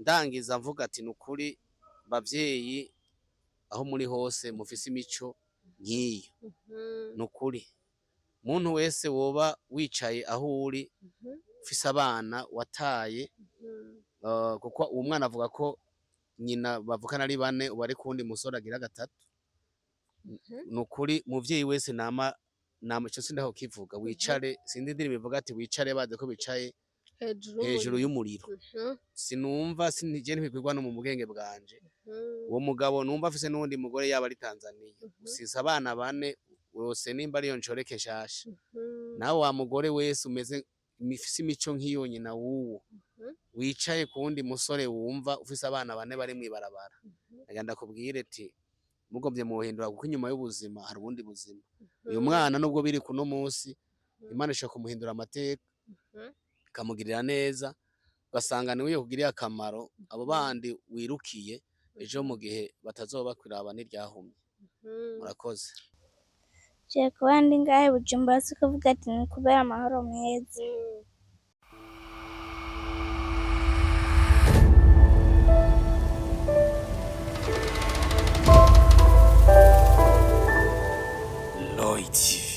Ndangiza mvuga ati nukuri bavyeyi aho muri hose mufise imico nk'iyo, nukuri muntu wese woba wicaye aho uri ufise abana wataye, kuko uwo mwana avuga ko nyina bavukana ari bane, ubu ari kuwundi musore agira gatatu. Nukuri muvyeyi wese nama nama ico sindaho kivuga, wicare, sindi indirimbo ivuga ati wicare bazi ko bicaye hejuru hejuru y'umuriro. Sinumva sinije ntibikwirwa no mu bwenge bwanje. Uwo mugabo numva afise n'uwundi mugore yaba ari Tanzania, usise abana bane urose nimba ariyo nshoreke nshasha. Nawe wa mugore wese umeze mifise imico nk'iyo nyina w'uwo, wicaye ku wundi musore wumva ufise abana bane bari mw'ibarabara, nagira ndakubwire ati mugomvye muhindura, kuko inyuma y'ubuzima hari ubundi buzima. Uyu mwana nubwo biri kuno munsi, Imana ishobora kumuhindura amateka, ikamugirira neza, ugasanga niwe yokugiriye akamaro abo bandi wirukiye ejo mu gihe batazoba bakwiraba n'iryahumye. Murakoze. Je kuba ndi ngahe i Bujumbura si kuvuga ati ni kubera amahoro meza. Lloyd TV.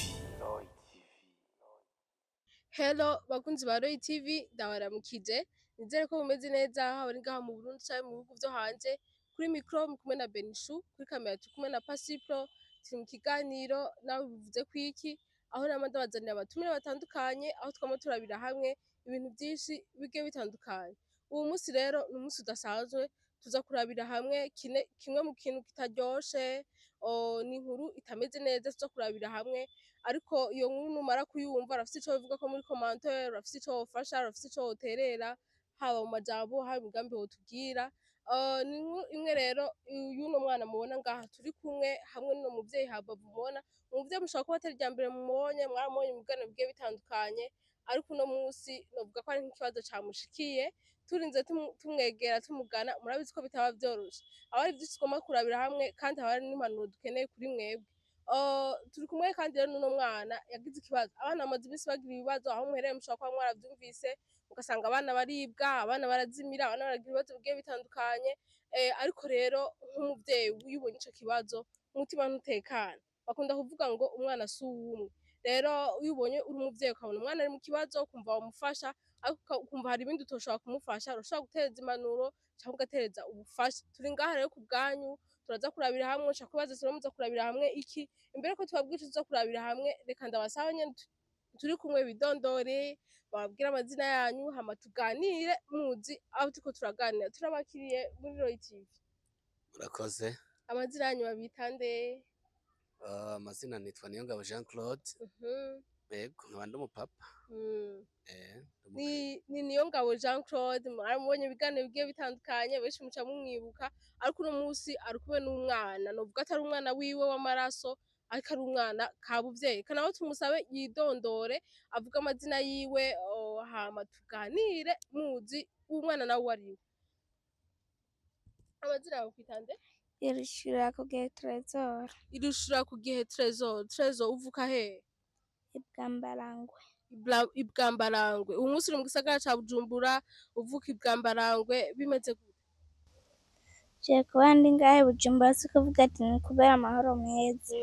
Hello bakunzi ba Roy TV, ndabaramukije, nizere ko mumeze neza haba ari ngaha mu Burundi canke mu bihugu vyo hanze. Kuri micro muri kumwe na Benishu, kuri kamera turi kumwe na Pasipro. Turi mu kiganiro nawe bivuze kwiki, aho nama ndabazanira abatumire batandukanye, aho twama turabira hamwe ibintu vyinshi bigiye bitandukanye. Uwu munsi rero ni umunsi udasanzwe, tuza kurabira hamwe kimwe mu kintu kitaryoshe, ni inkuru itameze neza tuza kurabira hamwe. Ariko iyo nkuru numara kuyumva urafise ico wobivuga ko muri commentaire, urafise ico wofasha, urafise ico woterera, haba mu majambo, haba imigambi wotubwira. Ni inkuru imwe rero y'uno mwana mubona ngaha turi kumwe hamwe n'uno muvyeyi habavu mubona. Umuvyeyi mushobora kuba atari irya mbere mumubonye, mwaramubonye mu biganiro bigiye bitandukanye, ariko uno munsi novuga ko ari nk'ikibazo camushikiye, turinze tumwegera tumugana, murabizi ko bitaba vyoroshe. Aba ari vyinshi tugomba kurabira hamwe, kandi haba hari n'impanuro dukeneye kuri mwebwe. Turi kumwe kandi rero n'uno mwana yagize ikibazo. Abana bamaze iminsi bagira ibibazo, aho muherereye mushobora kuba mwaravyumvise, ugasanga abana baribwa, abana barazimira, abana baragira ibibazo bigiye bitandukanye. Ariko rero nk'umuvyeyi iyo ubonye ico kibazo umutima ntutekana. Bakunda kuvuga ngo umwana si uw'umwe. Rero iyo ubonye uri umuvyeyi ukabona umwana ari mu kibazo, ukumva womufasha, ariko ukumva hari ibindi utoshobora kumufasha, urashobora gutereza impanuro canke ugatereza ubufasha. Turi ngaha rero ku bwanyu, turaza kurabira hamwe, ushobora kubaza ati muza kurabira hamwe iki? Imbere ko tubabwira ico tuza kurabira hamwe, reka ndabasabe nyene turi kumwe bidondore, bababwire amazina yanyu, hama tuganire muzi aho turiko turaganira. Turabakiriye muri Roy TV. Murakoze. Amazina yanyu babita nde? Amazina nitwa Niyongabo Jean Claude, yego nkaba ndi umupapa. Ndi Ni Niyongabo Jean Claude, mwaramubonye ibiganiro bigiye bitandukanye, benshi muca mumwibuka, ariko uno munsi ari kumwe n'umwana, novuga atari umwana wiwe w'amaraso, ariko ari umwana kabuvyeyi. Reka nawe tumusabe yidondore, avuge amazina yiwe, hama tuganire muzi uwo mwana nawe uwo ariwe. Amazina yawe ukwita nde? Irushura ku gihe Tresor. Irushura ku gihe Tresor. Tresor uvuka hehe? Ibwambarangwe. Ibwambarangwe. Uyu munsi uri mu gisagara ca Bujumbura, uvuka Ibwambarangwe, bimeze gute? Je kuba ndi ngahe i Bujumbura si kuvuga ati ni kubera amahoro meza.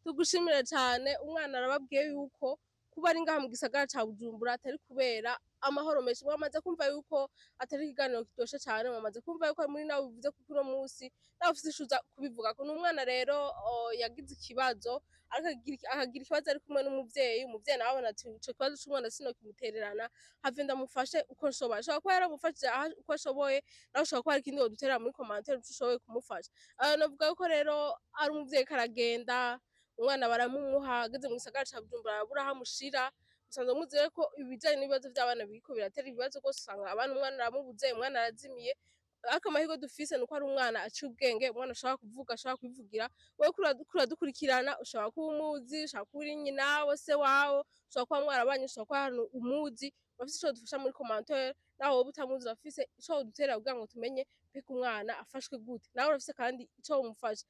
Tugushimire cane. Umwana arababwiye yuko kuba ari ngaha mu gisagara ca Bujumbura atari kubera amahoro menshi. Mwamaze kumva yuko atari ikiganiro kiryoshe cane, mwamaze kumva yuko muri nawe bivuze kuko uno munsi nawe ufise ico uza kubivugako. Ni umwana rero yagize ikibazo, ariko akagira ikibazo ari kumwe n'umuvyeyi. Umuvyeyi nawe abona ati ico kibazo c'umwana sinokimutererana, have ndamufashe uko nshoboye. Ashobora kuba yaramufashije uko ashoboye, nawe ushobora kuba hari ikindi woduterera muri commentaire ico ushoboye kumufasha. Novuga yuko rero ari umuvyeyi karagenda, umwana baramumuha, ageze mu gisagara ca Bujumbura arabura aho amushira. Musanzwe muzi rero ko ibijanye n'ibibazo vy'abana biriko biratera ibibazo rwose, usanga abana umwana aramubuze, umwana arazimiye. Ariko amahirwe dufise nuko ari umwana aciye ubwenge, umwana ashobora kuvuga, ashobora kwivugira. Wewe uradukurikirana, ushobora kuba umuzi, ushobora kuba uri nyina we, se wawo, ushobora kuba mwarabanye, ushobora kuba hari umuzi, urafise ico wodufasha muri commentaire. Nawe woba utamuzi urafise ico wodutera kugira ngo tumenye mbega umwana afashwe gute. Nawe urafise kandi ico womufasha.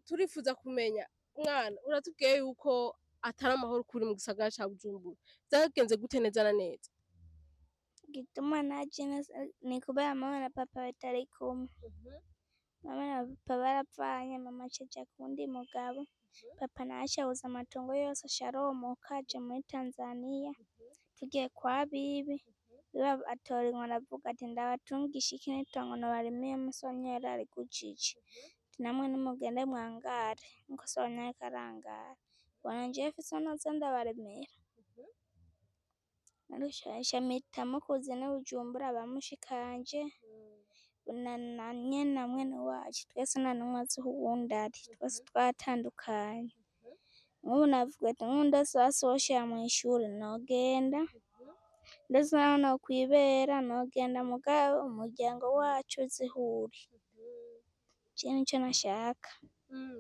Turifuza kumenya umwana, uratubwiye yuko atari amahoro kuri mu gisagara ca Bujumbura, vyagenze gute neza na neza? Igituma naje ni kubera mama na papa batari kumwe. Mama na papa barapfanye, mama aca aja kuwundi mugabo, papa nawe aca abuza amatongo yose aca aromoka aja muri Tanzaniya, tugiye kwa bibi, bibi atora inkoni aravuga ati ndabatungisha iki n'itongo nobarimiyemwo so wanyu yararigujije, ati namwe nimugende mwangare nkuko so wanyu ariko arangara, ubona jewe mfise aho noza ndabaremera. Nca mpitamwo kuza ino Bujumbura ba mushikanje na nyene na mwene wacu, twese nta numwe azi aho uwundi ari, twese twatandukanye. Nk'ubu navuga ati nk'ubu ndose basohoshera mw'ishure nogenda, ndose naho nokwibera nogenda mugabo umuryango wacu uzi aho uri, je nico nashaka.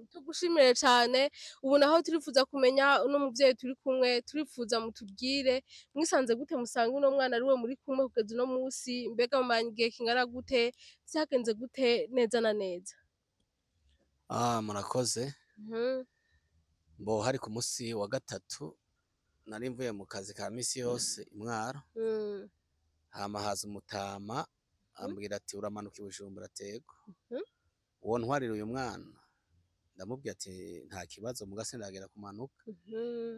Tugushimire cane. Ubu naho turifuza kumenya uno muvyeyi turi kumwe, turifuza mutubwire mwisanze gute musanga uno mwana ariwe muri kumwe kugeza uno musi, mbega mumaranye igihe kingana gute, vyagenze gute neza na neza? Ah, murakoze. Mbo hari ku musi wa gatatu nari mvuye mu kazi ka misi yose i Mwaro, hama haza umutama ambwira ati uramanuka i Bujumbura, atego uwo ntwarira uyu mwana. Ndamubwira ati nta kibazo, muga sindagera kumanuka.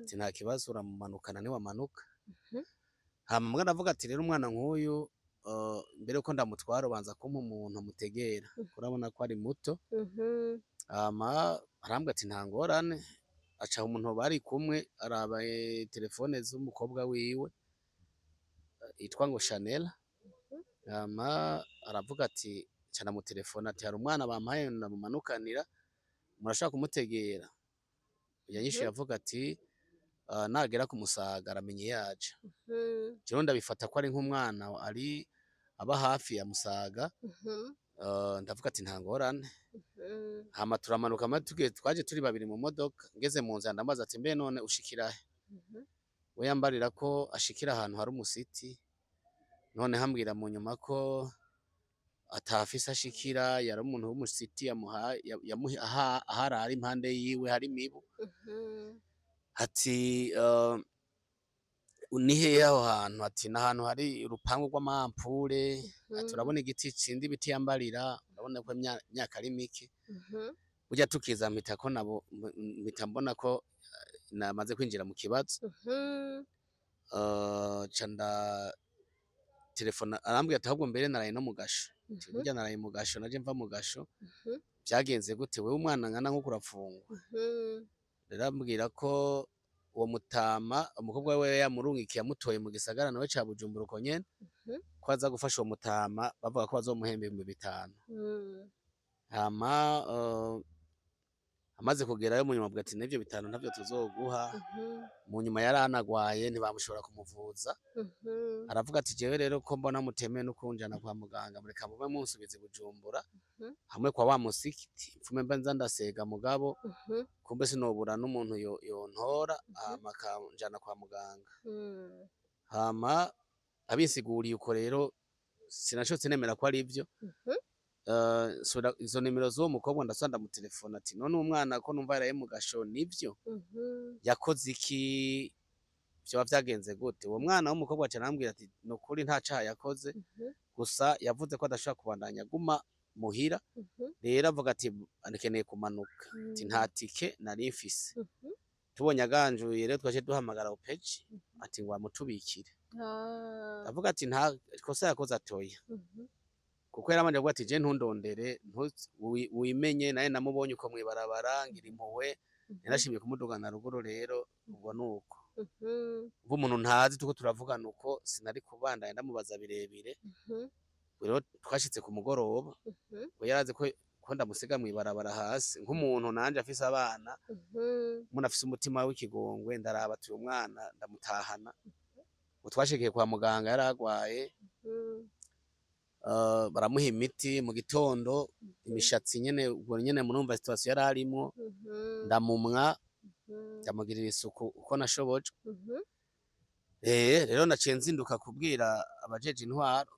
Ati nta kibazo, uramumanukana niwamanuka. Hama mbwa ndavuga ati rero umwana nk'uyu, mbere yuko ndamutwara ubanza kumpa umuntu amutegera, urabona ko ari muto. Hama arambwira ati nta ngorane, aca umuntu bari kumwe araba telefone z'umukobwa wiwe yitwa ngo Chanel. Hama aravuga ati ca ndamutelefona ati hari umwana bampaye ndamumanukanira, murashobora kumutegera? Yanyishuye avuga ati nagera ku Musaga aramenya iyo aja. Jewe ndabifata ko ari nk'umwana ari aba hafi ya Musaga, ndavuga ati nta ngorane. Hama turamanuka, twaje turi babiri mu modoka, ngeze mu nzira ndamubaza ati mbe none ushikira he? We yambarira ko ashikira ahantu hari umusiti, none hambwira mu nyuma ko atafise ashikira, yari umuntu w'umusiti aharara impande yiwe hari imibu. Ati ni hehe aho hantu? Ati ni ahantu hari urupangu rw'amampure. Ati urabona igiti cindi ibiti yambarira, urabona ko imyaka ari mike. Burya tukiza mpita ko nabo mpita mbona ko namaze kwinjira mu kibazo. Ca nda telefona arambwira ati ahubwo mbere naraye no mu gasho. Ati burya naraye mu gasho, naje mva mu gasho. Vyagenze gute wewe umwana ngana nkuko urafungwa? Rero ambwira ko uwo mutama umukobwa wiwe yamurungikiye yamutoye mu gisagara nawe ca Bujumbura uko nyene, ko aza gufasha uwo mutama, bavuga ko bazomuhemba 5000. Hama amaze kugerayo mu nyuma avuga ati n'ivyo 5 ntavyo tuzoguha. Mu nyuma yaranagwaye ntibamushobora kumuvuza. Aravuga ati jewe rero ko mbona mutemeye no kunjana kwa muganga, mureka mube munsubiza i Bujumbura hamwe kwa wa musikiti, mfume mba nza ndasega mugabo kumbe sinobura n'umuntu yontora hama akanjana kwa muganga. Hama abisiguriye uko rero sinashotse nemera ko ari ivyo. Izo nimero z'uwo mukobwa ndasubira ndamutelefona ati none umwana ko numva yaraye mu gasho nivyo? Yakoze iki? Vyoba vyagenze gute? Uwo mwana w'umukobwa aca arambwira ati nukuri nta caha yakoze, gusa yavuze ko adashobora kubandanya aguma muhira, rero avuga ati akeneye kumanuka, ati nta tike nari mfise. Tubonye aganjuye rero twaciye duhamagara opeji ati ngo amutubikire. Ndavuga ati nta kosa yakoze atoya, kuko yarabanje kuvuga ati je ntundondere, wimenye naye namubonye uko mwibarabara ngira impuhwe, narashimye kumudugana ruguru. Rero ubwo nuko ubu umuntu ntazi tuko turavugana uko sinari kubandanya ndamubaza birebire. Rero twashitse ku mugoroba, we yarazi ko ndamusiga mwibarabara hasi nk'umuntu nanje afise abana, umuntu afise umutima w'ikigongwe, ndaraba ati uyu mwana ndamutahana. Twashikiye kwa muganga yaragwaye, baramuha imiti mu gitondo, imishatsi nyene ubwo nyene murumva situation yari arimwo, ndamumwa ndamugirira isuku uko nashobojwe. Rero naciye nzinduka kubwira abajeje intwaro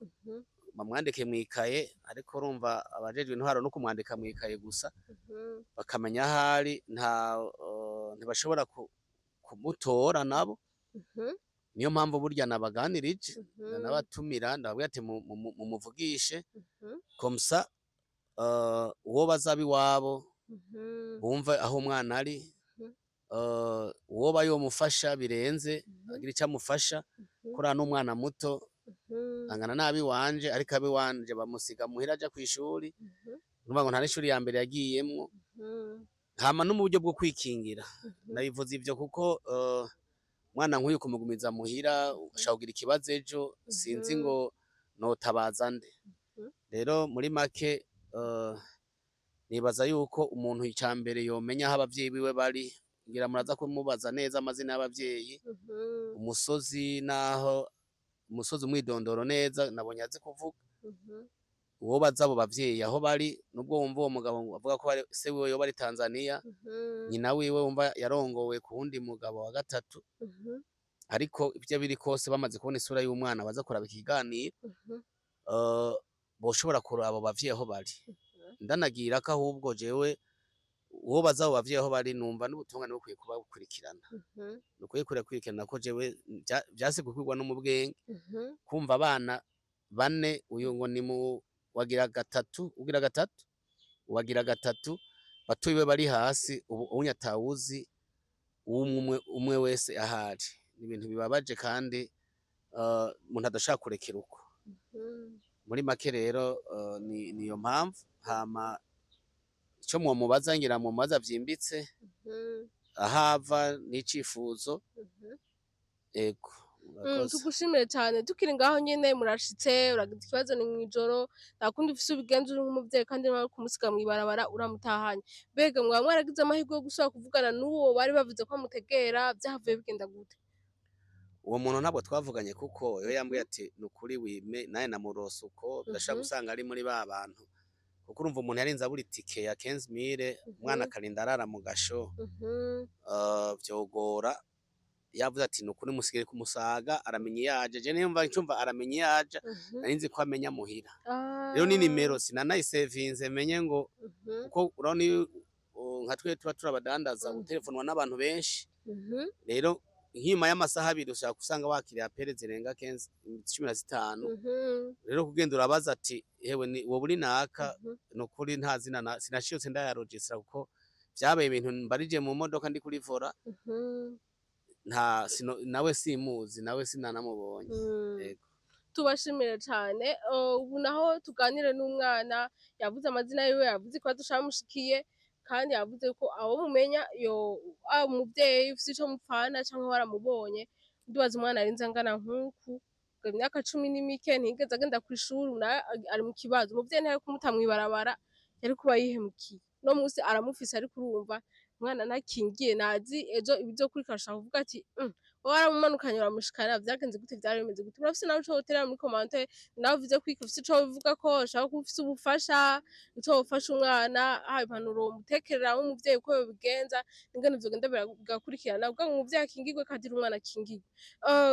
bamwandike mwikaye, ariko urumva abajejwe intwaro no kumwandika mwikaye gusa bakamenya ahari, nta ntibashobora kumutora nabo. Niyo mpamvu burya nabaganirije. Ndanabatumira, ndababwira ati mumuvugishe comme ça uwo bazaba iwabo bumve aho umwana ari, uwoba yomufasha birenze agira ico amufasha, kuriya n'umwana muto angana n'abiwanje, ariko abiwanje bamusiga muhira aja kw'ishuri, urumva ngo nta n'ishuri ya mbere yagiyemwo. Hama no mu buryo bwo kwikingira, ndabivuze ivyo kuko umwana nk'uyu kumugumiza muhira ushobora kugira ikibazo ejo, sinzi ngo notabaza nde. Rero muri make nibaza yuko umuntu ica mbere yomenya aho abavyeyi biwe bari, ngira muraza kumubaza neza amazina y'abavyeyi, umusozi, naho umusozi, umwidondoro neza nabonye azi kuvuga. Uwo baza abo bavyeyi aho bari, nubwo wumva uwo mugabo avuga ko se wiwe yoba ari Tanzania, nyina wiwe wumva yarongowe ku wundi mugabo wa gatatu, ariko ivyo biri kose bamaze kubona isura y'umwana baza kuraba ikiganiro, boshobora kuraba abo bavyeyi aho bari. Ndanagira ko ahubwo jewe uwo baza abo bavyeyi aho bari, numva n'ubutungane bukwiye kuba bukurikirana, nukwiye kurakurikirana ko jewe vyase gukwirwa no mu bwenge kumva abana bane, uyu ngo ni mu wagira gatatu, ugira gatatu, uwagira gatatu, batoyi be bari hasi ubu unye atawuzi umwe umwe wese ahari. Ni ibintu bibabaje kandi umuntu adashaka kurekera uko. Muri make rero ni niyo mpamvu. Hama ico mwomubaza, ngira mumubaza vyimbitse ahava n'icifuzo. Ego, murakoze. Tugushimire cyane. Tukiri ngaho nyene, murashitse, uragize ikibazo, ni mw'ijoro, nta kundi ufise ubigenza, uri nk'umuvyeyi kandi nawe kumusiga mw'ibarabara uramutahanye. Mbega mwaba mwaragize amahirwe yo gusubira kuvugana n'uwo bari bavuze ko amutegera? Vyahavuye bigenda gute? Uwo muntu ntabwo twavuganye, kuko we yambwiye ati nukuri wime naye namurose uko birashobora gusanga ari muri ba bantu, kuko urumva umuntu yarinze abura itike ya 15 000, umwana akarinda arara mu gasho, vyogora. Yavuze ati nukuri musigire kumusaga aramenya iyo aje. Je niyo ncumva aramenya iyo aja, nari nzi ko amenya muhira. Rero ni nimero sinanayisevinze menye ngo kuko urabona iyo nka twe tuba turabadandaza, gutelefonwa n'abantu benshi, rero nk'inyuma y'amasaha 2 ushobora gusanga wakiriye appels zirenga 15, 15. Rero kugenda urabaza ati hewe ni wowe uri naka, nukuri nta zina sinashiyotse ndayarogistra, kuko vyabaye ibintu mbarije mu modoka ndi kuri volant. Nta sino, nawe simuzi, nawe sinanamubonye. Yego. Tubashimire cyane. Ubu naho tuganire n'umwana. Yavuze amazina yiwe, yavuze ikibazo camushikiye, kandi yavuze ko abo mumenya yo aba umuvyeyi ufise ico mupfana canke waramubonye. Ndibaza umwana arinze angana nk'uku ngo imyaka 10 n'imike ntiyigeze agenda kw'ishuri, nawe ari mu kibazo. Umuvyeyi ntiyari kumuta mw'ibarabara, yari kuba yihemukiye. No musi aramufise, ariko urumva umwana ntakingiye, nazi ejo ibizokurikira. Ashobora kuvuga ati wowe waramumanukanye uramushikana, vyagenze gute? Vyari bimeze gute?" Urafise nawe ico woterera muri commentaire, nawe uvuze ko ufise ico wobivuga, ko ushaka kuba ufise ubufasha, ico wofasha umwana, haba impanuro womutekerera nk'umuvyeyi uko yobigenza, ingene vyogenda bigakurikirana kugira ngo umuvyeyi akingirwe kandi n'umwana akingirwe.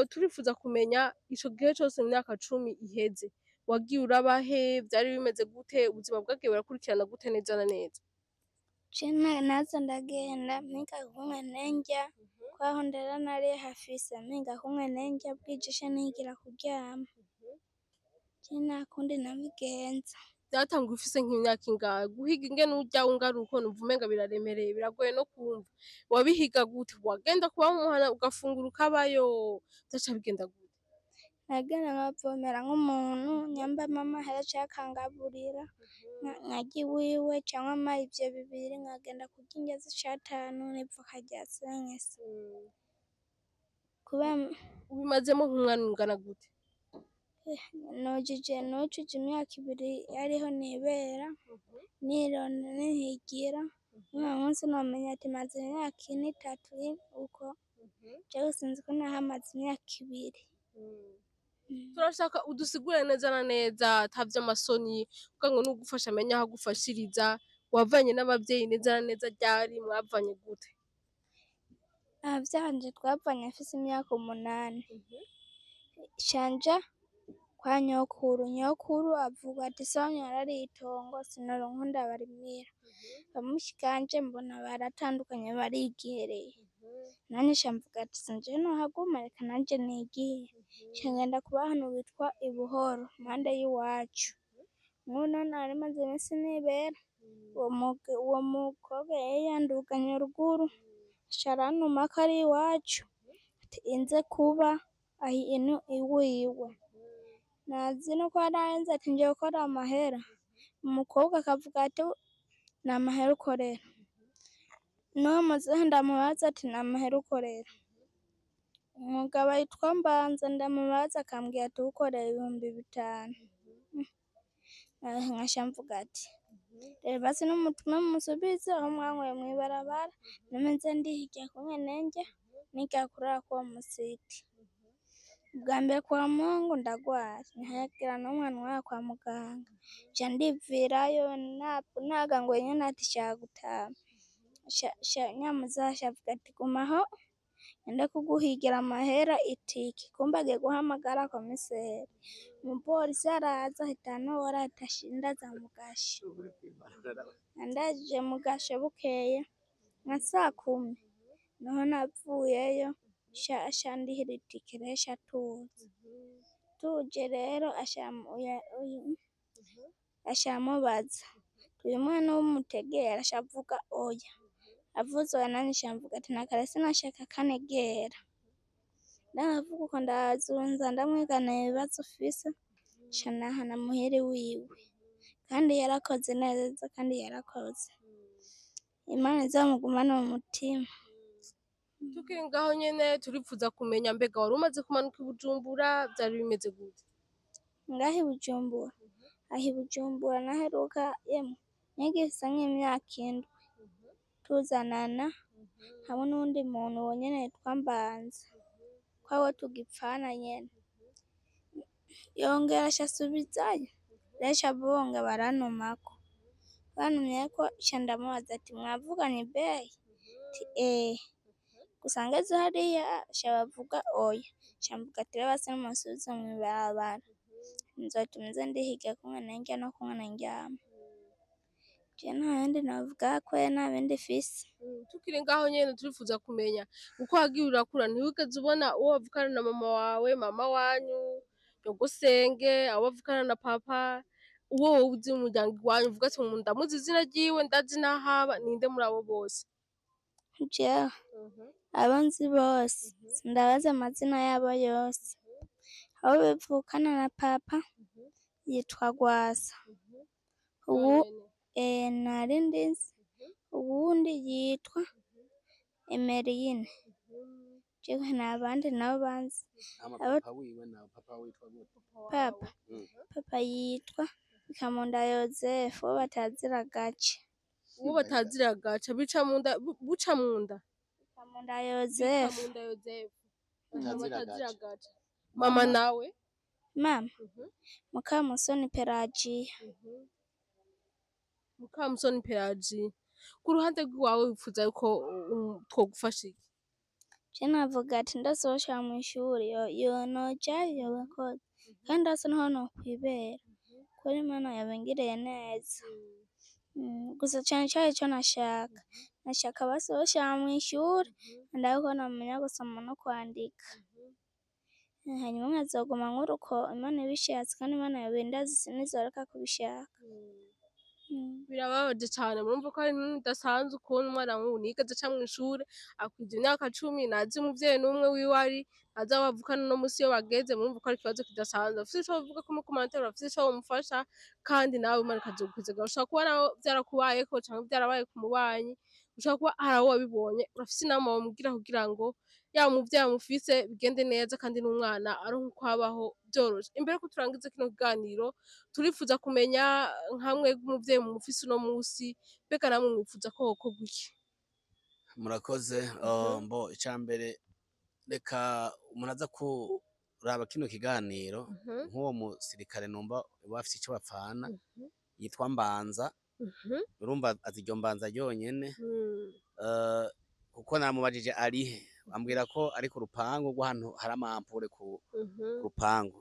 Turifuza kumenya ico gihe cose mu myaka 10 iheze wagiye uraba he? Vyari bimeze gute? Ubuzima bwagiye burakurikirana gute neza na neza? Je naza ndagenda mpiga kumwe ndya kwaho ndara nari hafise mpiga kumwe ndya, bwije ca nigira kuryama. Je nta kundi nabigenza. Vyatanguye ufise nk'imyaka ingahe guhiga ingene urya ungaruka? Numva umenga biraremereye, biragoye no kumva. Wabihiga gute? Wagenda kuba mu muhana ugafungura ukabayo? Vyaca bigenda gute? Nagenda nkavomera nk'umuntu, nyamba mama ahera canke akangaburira, nkarya iwiwe canke ampaye ivyo bibiri, nkagenda kurya indya z'icatanu n'ivoka rya senkese. Kubera Ubimazemo nk'umwana ungana gute? Nujuje imyaka 2 ariho nibera, nironda nihigira. N'uno munsi nomenya ati maze imyaka 4, 3 uko, jewe sinzi ko nahamaze imyaka 2. Turashaka udusigure neza na neza ata vy'amasoni, kugira ngo n'uwugufasha amenye aho agufashiriza. Wavanye n'abavyeyi neza na neza ryari? Mwavanye gute? Abavyeyi twavanye mfise imyaka 8, ca nja kwa nyokuru. Nyokuru avuga ati so wanyu yarariye itongo, sinoronka aho ndabarimira. Bamushikanje mbona baratandukanye barigereye, nanje ca mvuga ati sinje nohaguma, reka nanje nigire. Nca ngenda kuba ahantu bitwa i Buhoro, impande y'iwacu. Nk'ubu nari maze iminsi nibera, uwo mukobwa yari yanduganye ruguru, aca arantuma ko ari iwacu, ati inze kuba aho ino iwiwe. Nazi nuko yarahenze ati nje gukora amahera. Umukobwa akavuga ati nta mahera ukorera. N'uwo muzehe ndamubaza ati nta mahera ukorera. Umugabo yitwa Mbanza ndamubaza akambwira ati ukorera 5000. Nkaca mvuga ati rero basi numutume mumusubize aho mwankuye mw'ibarabara, none nze ndihigira kumwe nenge niga kurara kuwo musiti. Ubwa mbere kwa Mungu ndagwara, ntihagira n'umwe antwara kwa muganga. Nca ndivirayo naganguye nyene ati nshaka gutaha. Nyamuzehe aca avuga ati gumaho ngende kuguhigira amahera itike, kumbe agiye guhamagara komiseri. Umupolisi araza ahita antora ahita andaza mu gasho. Andajije mu gasho bukeye nka sakumi niho navuyeyo, aca andihira itike rero aca tuza. Tuje rero aca amubaza uyu mwana w'umutegera, aca avuga oya. Avuze oya nanje nca mvuga ati na kare sinashaka ko anegera. Ndavuga uko ndazunza ndamwigana ibibazo ufise, nca nahana muhira iwiwe. Kandi yarakoze neza, kandi yarakoze. Imana izamugumane mu mutima. Tukiri ngaho nyene turipfuza kumenya mbega wari umaze kumanuka i Bujumbura vyari bimeze gute? Ngaho i Bujumbura, aho i Bujumbura naheruka yemwe nigise nk'imyaka 7 tuzanana hamwe n'uwundi muntu uwo nyene yitwa Mbanza, kwawe tugipfana nyene. Yongera aca asubizayo, rero aca bonga barantumako. Bantumyeko nca ndamubaza ati mwavuganye ibeyi? Ati eh. Gusa ngeze hariya aca bavuga oya. Nca mvuga ati rero basi nimunsubize mw'ibarabara, nzotuma nze ndihiga kumwe ndya no kumwe ndyama. Je nta bindi novuga kubera nta bindi mfise. Tukiri ngaho nyene turifuza kumenya uko wagiye urakura, ntiwigeze ubona uwo bavukana na mama wawe, mama wanyu, nyogosenge, abo bavukana na papa, uwo wowe uzi mu muryango iwanyu uvuga ati ndamuzi izina ryiwe, ndazi n'aho aba, ninde muri abo bose? Jewe abo nzi bose sindabazi amazina yabo yose. Abo bivukana na papa yitwa Rwasa, ubu narindi nzi, uwundi yitwa Emerine. Jewe nta bandi nabo banzi. Ama papa wiwe na papa witwa gute? Papa, papa yitwa Bikamunda Yozefu, uwo batazira gace. Uwo batazira gace bica munda, buca munda. Bikamunda Yozefu. Bikamunda Yozefu. Batazira Batazira gace. gace. Mama nawe? Mama, Mukamusoni Pelagiya. Mukamusoni Pelagiya. Ku ruhande rwawe wifuza yuko twogufasha iki? Je navuga ati ndasohokera mw'ishuri yo nojayo yobakoze, kandi ndase naho nokwibera kubera Imana yabangiriye neza. Gusa cane cane ico nashaka, nashaka basohokera mw'ishuri ndabe ko nomenya gusoma no kwandika, hanyuma nkazoguma nkora uko Imana ibishatse, kandi Imana yobindazi sinizoreka kubishaka. Birababaje cane, murumva ko ari ibintu bidasanzwe kubona umwana nk'uwu ntiyigeze aca mw'ishure, akwije imyaka 10 ntazi umuvyeyi n'umwe wiwe ari, ntazi aho bavukana uno musi iyo bageze, murumva ko ari ikibazo kidasanzwe. Urafise ico wovuga ko muri commentaire, urafise ico womufasha, kandi nawe Imana ikazogukwizega. Ushobora kuba nawe vyarakubayeko canke vyarabaye ku mubanyi, ushobora kuba hari aho wabibonye, urafise inama womubwira kugira ngo yaba umuvyeyi amufise bigende neza, kandi n'umwana aronke uko abaho vyoroshe. Imbere yuko turangiza kino kiganiro, turifuza kumenya nkamwe umuvyeyi mumufise uno musi, mbega namwe mwifuza ko hokorwa iki? Murakoze. Mbo icambere reka umuntu aza kuraba kino kiganiro, nk'uwo musirikare numva bafise ico bapfana yitwa Mbanza, urumva azi iryo Mbanza ryonyene, kuko namubajije arihe, ambwira ko ari ku rupangu rw'ahantu hari amampure ku rupangu,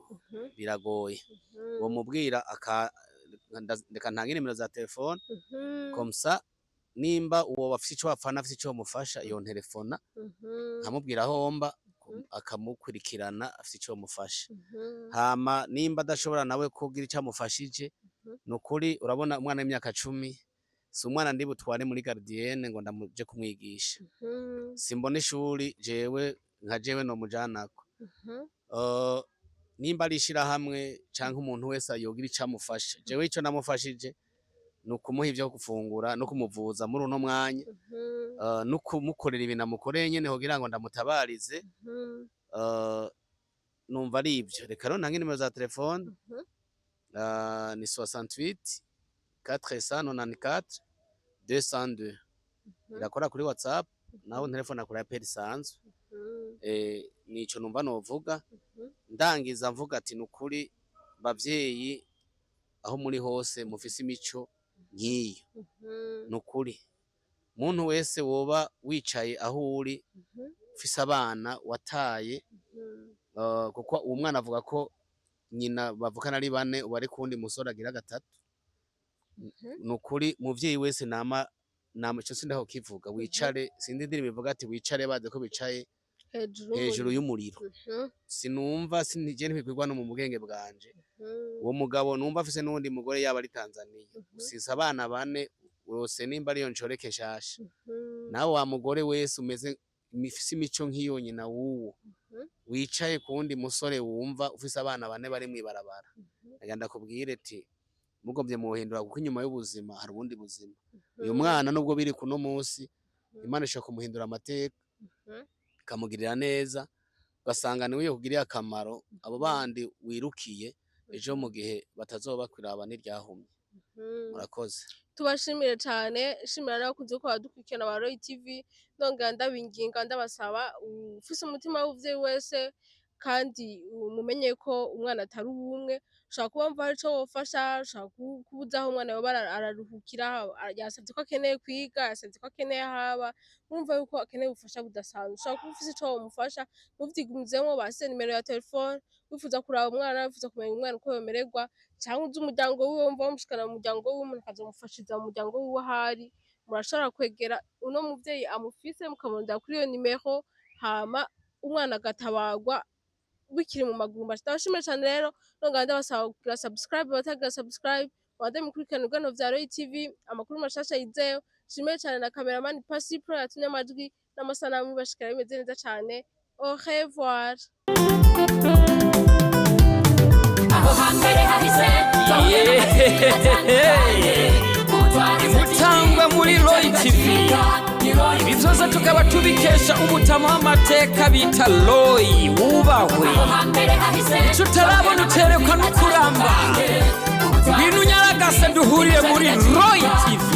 biragoye womubwira reka ntange inimero za telefone, comme ça nimba uwo bafise ico bapfana afise ico bamufasha yontelefona nkamubwira aho mba. Akamukurikirana afise ico yomufasha. Hama nimba adashobora nawe kugira ico amufashije, nukuri urabona umwana w'imyaka 10 si umwana ndi butware muri gardienne ngo ndamuje kumwigisha. Simbona ishuri jewe nka jewe nomujanako. Nimba ari ishirahamwe canke umuntu wese yogira ico amufasha, jewe ico namufashije ni ukumuha ivyo gufungura no kumuvuza muri uno mwanya, no kumukorera ibintu amukoreye nyene kugira ngo ndamutabarize. Numva ari ivyo. Reka rero ntange nimero za telefone. Ni 68 494 202. Irakora kuri WhatsApp, naho ntelefona kuri appel isanzwe. Nico numva novuga. Ndangiza mvuga ati nukuri bavyeyi, aho muri hose mufise imico nk'iyo, nukuri muntu wese woba wicaye aho uri ufise abana wataye, kuko uwo mwana avuga ko nyina bavukana ari bane, ubu ari kuwundi musore agira gatatu. Nukuri muvyeyi wese nama nama ico sindaho kivuga, wicare, sindi indirimbo ivuga ati wicare bazi ko bicaye hejuru hejuru y'umuriro. Sinumva, sinije ntibikwirwa no mu bwenge bwanje. Uwo mugabo numva afise n'uwundi mugore yaba ari Tanzania, usise abana bane, urose nimba ariyo nshoreke nshasha. Nawe wa mugore wese umeze mifise imico nk'iyo nyina w'uwo, wicaye ku wundi musore, wumva ufise abana bane bari mw'ibarabara, nagira ndakubwire ati mugomvye muhindura, kuko inyuma y'ubuzima hari ubundi buzima. Uyu mwana nubwo biri kuno munsi, Imana ishobora kumuhindura amateka, ikamugirira neza, ugasanga niwe yokugiriye akamaro abo bandi wirukiye ejo mu gihe batazoba bakwiraba n'iryahumye. Murakoze. Tubashimire cane, shimira n'abakunzi ko badukurikirana ba Roy TV. Ndongera ndabinginga, ndabasaba, ufise umutima w'umuvyeyi wese kandi mumenye ko umwana atari uwumwe. Ushobora kuba wumva hari ico wofasha, ushobora kuba uzi aho umwana yoba araruhukira. Yasavye ko akeneye kwiga, yasavye ko akeneye aho aba, urumva yuko akeneye ubufasha budasanzwe. Ushobora kuba ufise ico womufasha, ntuvyigumizemwo. Basize nimero ya telefone. Wifuza kuraba umwana, wifuza kumenya umwana uko yomererwa, canke uzi umuryango wiwe, wumva womushikana mu muryango wiwe, umuntu akazomufashiriza mu muryango wiwe ahari, murashobora kwegera uno muvyeyi amufise, mukamurondera kuri iyo nimero, hama umwana agatabarwa bikiri mu maguru masha. Ndabashimiye cane rero, nongera ndabasaba kugira subscribe abatagira subscribe, mubandanye mukurikirana ibiganiro vya Roy TV, amakuru mashasha yizewe. Nshimiye cane na cameraman Pasi Pro yatumye amajwi n'amasanamu bibashikira bimeze neza cane. Au revoir. Aho hambere hahise. Imutangwa muri Roy TV. Ibi byose tukaba tubikesha umutama w'amateka bita Roy wubahwe. Aho hambere hahise. Icyo utarabona uterekwa no kuramba. Ngwino unyaragase duhurire muri Roy TV.